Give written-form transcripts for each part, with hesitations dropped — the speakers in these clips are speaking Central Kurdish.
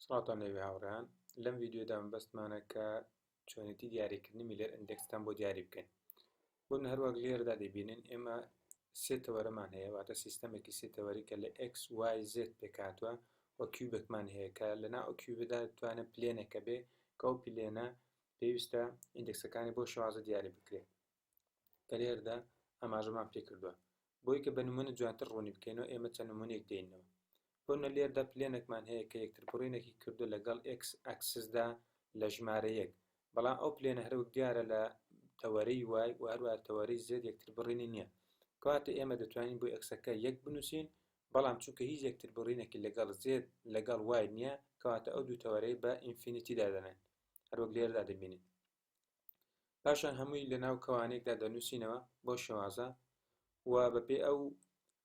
سڵاوتان لێبێ هاوڕێیان، لەم ڤیدیۆدا مەبەستمانە کە چۆنێتی دیاریکردنی Miller index تان بۆ دیاری بکەین. بۆ نمونە هەروەک لێرەدا دەیبینن ئێمە سێ تەوەرەمان هەیە واتە سیستەمێکی سێ تەوەری کە لە x y z پێکهاتووە و cube ێکمان هەیە کە لەناو ئەو cube ەدا دەتوانێت plane ێکە بێ کە ئەو plane ە پێویستە index ەکانی بۆ شێوازە دیاری بکرێت کە لێرەدا ئاماژەمان پێکردووە. بۆی کە بە نمونە جوانتر ڕوونی بکەینەوە ئێمە چەند نمونەیەک دێینەوە. بۆ نمونە لێرەدا plane ێکمان هەیە کە یەکتربڕینێکی کردووە لەگەڵ x axis دا لە ژمارە یەک، بەڵام ئەو plane ە هەروەک دیارە لە تەوەرەی y و هەروەها تەوەرەی z یەکتربڕینی نییە. کەواتە ئێمە دەتوانین بۆ x ەکە یەک بنووسین، بەڵام چونکە هیچ یەکتربڕینێکی لەگەڵ z لەگەڵ y نییە، کەواتە ئەو دوو تەوەرەی بە infinity دادەنێن هەروەک لێرەدا دەبینین. پاشان هەمووی لە ناو کەوانەیەکدا دەنووسینەوە بەو شێوازە و بەپێی ئەو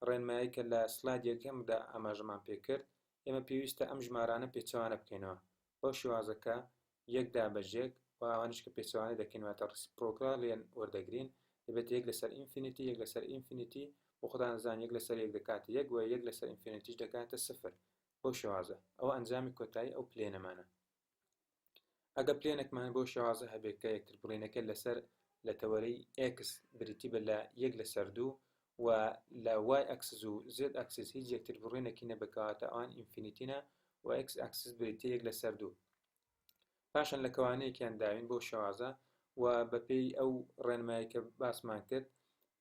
ڕێنمایی کە لە سلاید یەکەمدا ئاماژەمان پێکرد ئێمە پێویستە ئەم ژمارانە پێچەوانە بکەینەوە بەو شێوازە کە یەک دابەش یەک و ئەوانیش کە پێچەوانە دەکەین واتە reciprocal یان وەردەگرین دەبێتە یەک لەسەر infinity یەک لەسەر infinity بۆ خۆتان دەزانن یەک لەسەر یەک دەکاتە یەک و یەک لەسەر infinity ش دەکاتە سفر بەو شێوازە ئەوە ئەنجامی کۆتایی ئەو plane ەمانە. ئەگەر plane ێکمان بەو شێوازە هەبێت کە یەکتربڕینەکە لەسەر لە تەوەرەی x بریتی بێت لە یەک لەسەر دوو و لە y axis و z axis هیچ یەکتربڕینێکی نەبێت کەواتە ئەوان infinity نە و x axis بریتیە یەک لەسەر دوو پاشان لە کەوانەیەکیان داوین بەو شێوازە و بەپێی ئەو ڕێنمایی کە باسمان کرد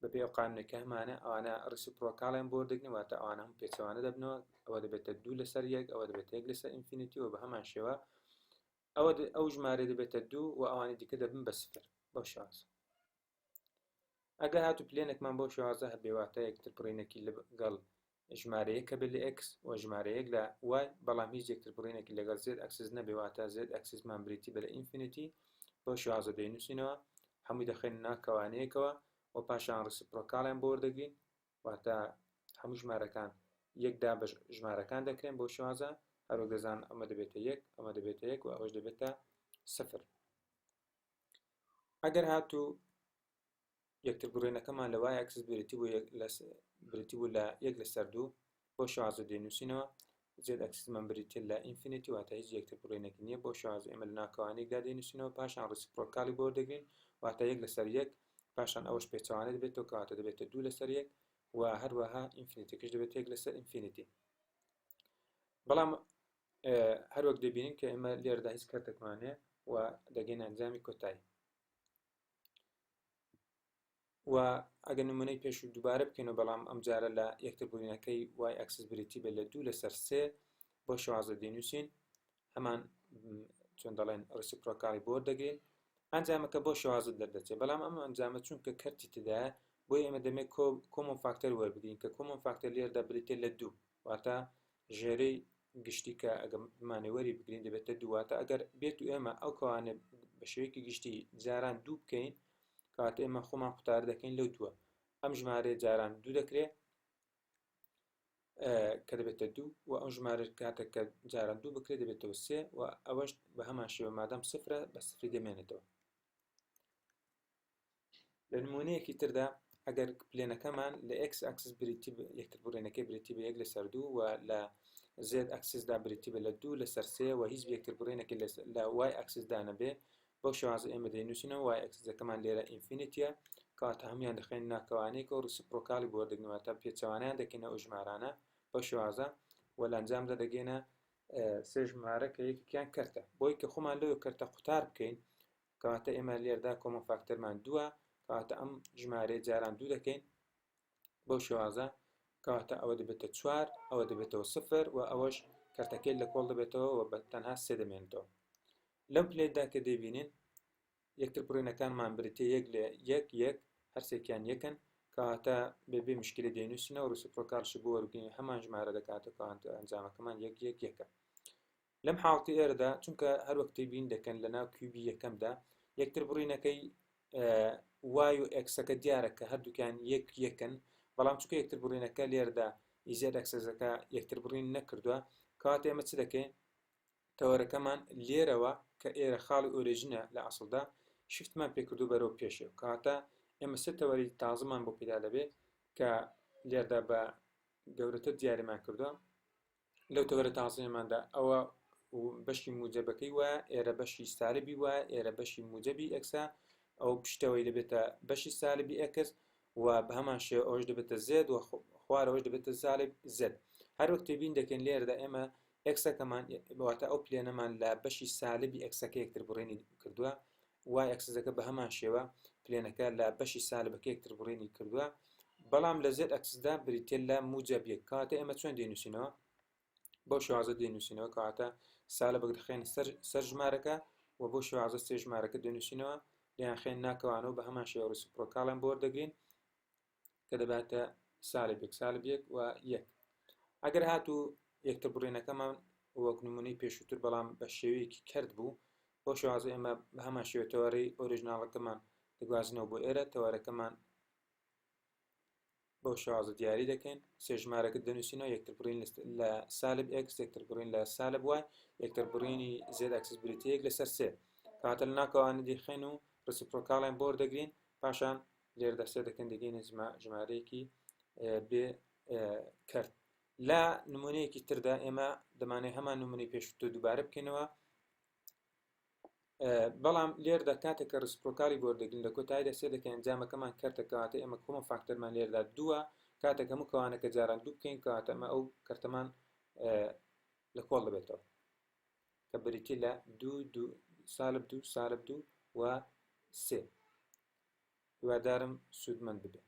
بەپێی ئەو قانونەی کە هەمانە ئەوانە reciprocal یان بۆ وەردەگرین واتە ئەوانە هەموو پێچەوانە دەبنەوە ئەوە دەبێتە دوو لەسەر یەک ئەوە دەبێتە یەک لەسەر infinity و بە هەمان شێوە ئەوە ئەو ژمارە دەبێتە دوو و ئەوانی دیکە دەبن بە سفر بەو شێوازە ئەگەر هاتوو plane ێکمان بەو شێوازە هەبێ واتە یەکتر بڕینێکی لەگەڵ ژمارە یەک هەبێت لە x و ژمارە یەک لە y بەڵام هیچ یەکتر بڕینێکی لەگەڵ z axis نەبێ واتە z axis مان بریتی بە لە infinity بەو شێوازە دەینووسینەوە هەمووی دەخەینە ناو کەوانەیەکەوە و پاشان reciprocal یان بۆ وەردەگرین واتە هەموو ژمارەکان یەک دابەش ژمارەکان دەکرێن بەو شێوازە هەروەک دەزان ئەمە دەبێتە یەک ئەمە دەبێتە یەک و ئەوەش دەبێتە سفر ئەگەر هاتوو یەکتربڕینەکەمان لە y axis بریتی بوو بریتی بوو لە یەک لەسەر دوو بۆ شێوازە دەینووسینەوە z axis مان بریتیە لە infinity واتە هیچ یەکتربڕینێک نییە بۆ شێواز ئێمە لە ناکەوانێکدا دەینووسینەوە پاشان reciprocal ی بۆ وەردەگرین واتە یەک لەسەر یەک پاشان ئەوەش پێچەوانە دەبێتەوە کەواتە دەبێتە دوو لەسەر یەک و هەروەها infinity ەکەش دەبێتە یەک لەسەر infinity بەڵام هەروەک دەبینین کە ئێمە لێرەدا هیچ کەرتێکمان نییە و دەگەینە ئەنجامی کۆتایی و ئەگەر نمونەی پێشوو دووبارە بکەینەوە بەڵام ئەم جارە لە یەکتر بڕینەکەی y axis بریتی بێت لە دوو لەسەر سێ بۆ شێوازە دەینووسین هەمان چۆن دەڵێن reciprocal ی بۆ دەگرین ئەنجامەکە بۆ شێوازە دەردەچێت بەڵام ئەم ئەنجامە چونکە کەرتی تدایە بۆی ئێمە دەمێت common factor وەربگرین کە common factor لێرەدا بریتە لە دوو واتە ژێرەی گشتی کە ئەگەر بمانەوێ وەری بگرین دەبێتە دوو واتە ئەگەر بێت و ئێمە ئەو کەوانە بە شێوەیەکی گشتی جاران دوو بکەین کەواتە ئێمە خۆمان قوتار دەکەین لەو دووە ئەم ژمارەیە جاران دوو دەکرێت کە دەبێتە دوو و ئەو ژمارە کاتێک کە جاران دوو بکرێت دەبێتەوە سێ و ئەوەش بە هەمان شێوە مادام سفرە بە سفری دەمێنێتەوە لە نموونەیەکی تردا ئەگەر plane ەکەمان لە x axis بریتی یەکتر بڕینەکەی بریتی بە یەک لەسەر دوو و لە z axis دا بریتی بە لە دوو لەسەر سێ و هیچ یەکتر بڕینێکی لە y axis دا نەبێ بەو شێوازە ئێمە دەینووسینەوە y axis ەکەمان لێرە infinity ە کەواتە هەمویان دەخەین ناکەوانەیەکەوە reciprocal ی بۆ وەردەگرین واتە پێچەوانەیان دەکەینەوە ئەو ژمارانە بەو شێوازە و لە ئەنجامدا دەگەینە سێ ژمارە کە یەکێکیان کەرتە بۆی کە خۆمان لەو کەرتە قوتار بکەین کەواتە ئێمە لێردا common factor مان دووە کەواتە ئەم ژمارەیە جاران دوو دەکەین بەو شێوازە کەواتە ئەوە دەبێتە چوار ئەوە دەبێتەوە سفر و ئەوەش کەرتەکەی لە کۆڵ دەبێتەوە و بە تەنها سێ دەمێنێتەوە لەم plane دا کە دەیبینین یەکتر بڕینەکانمان بریتە یەک لە یەک یەک هەرسێکیان یەکن کەواتە بەبێ مشکلە دەینووسینەوە reciprocal شی بۆ وەرگین هەمان ژمارە دەکاتەوە کەواتە ئەنجامەکەمان یەک یەک یەکە لەم حاڵەتی ئێرەدا چونکە هەروەک تێبین دەکەن لە ناو cube ی یەکەمدا یەکتر بڕینەکەی y و x ەکە دیارە کە هەردووکیان یەک یەکن بەڵام چونکە یەکتر بڕینەکە لێرەدا ئی z axis ەکە یەکتر بڕین نەکردووە کەواتە ئێمە چ دەکەین تەوەرەکەمان لێرەوە کە ئێرە خاڵی origin ە لە ئەسڵدا shift مان پێکردو بەرەو پێشێ کەواتە ئێمە سێ تەوەری تازەمان بۆ پێدا دەبێت کە لێردا بە گەورەتر دیاریمان کردووە لەو تەوەرە تازەیەماندا ئەوە بەشی موجەبەکەی وایە ئێرە بەشی سالبی وایە ئێرە بەشی موجەبی x ە ئەو پشتەوەی دەبێتە بەشی سالبی x و بە هەمان شێوە ئەوش دەبێتە z و خوارەوەش دەبێتە سالب z. هەر وەک تێبین دەکەین لێرەدا ئێمە x ەکەمان واتە ئەو plane ەمان لە بەشی سالبی x ەکە یەکتر بڕینی کردووە y axis ەکە بە هەمان شێوە plane ەکە لە بەشی سالبەکە یەکتر بڕینی کردووە بەڵام لە z axis دا بریتە لە موجب یەک. کەواتە ئێمە چۆن دەینووسینەوە؟ بەو شێوازە دەینووسینەوە. کەواتە سالبێک دەخەین سەر سەر ژمارەکە و بۆ شێوازە سێ ژمارەکە دەنووسینەوە لێیان خێن ناکەوانەوە بە هەمان شێوە reciprocal یان بۆ وەردەگرین کە دەباتە سالب یەک سالب یەک و یەک. ئەگەر هاتوو یەکتر بڕینەکەمان وەک نمونەی پێشووتر بەڵام بە شێوەیەکی کەرت بوو بۆ شێوازە ئێمە بە هەمان شێوە تەوەرەی original ەکەمان دەگوازینەوە بۆ ئێرە تەوەرەکەمان بەو شێوازە دیاری دەکەین سێ ژمارەکە دەنووسینەوە یەکتر بڕین لە سالب x یەکتر بڕین لە سالب y یەکتر بڕینی z axis بریتە یەک لەسەر سێ. کاتە لە ناکەوانە دیخێن و reciprocal یان بۆر دەگرین پاشان لێرەدا سێ دەکەن دەگەینە ژمارەیەکی بێ کەرت. لە نمونەیەکی تردا ئێمە دەمانێت هەمان نمونەی پێشووتر دووبارە بکەینەوە بەڵام لێردا کاتێک کە reciprocal ی بۆ دەگرین لە کۆتاییدا سێ دەکەین ئەنجامەکەمان کەرتە کەواتە ئێمە common factor مان لێردا دووە کاتێک هەموو کەوانەکە جاران دوو بکەین کەواتە ئەمە ئەو کەرتەمان لە کۆڵ دەبێتەوە کە بریتی لە دوو دوو سالب دوو سالب دوو و سێ. هیوادارم سوودمەند ببێ.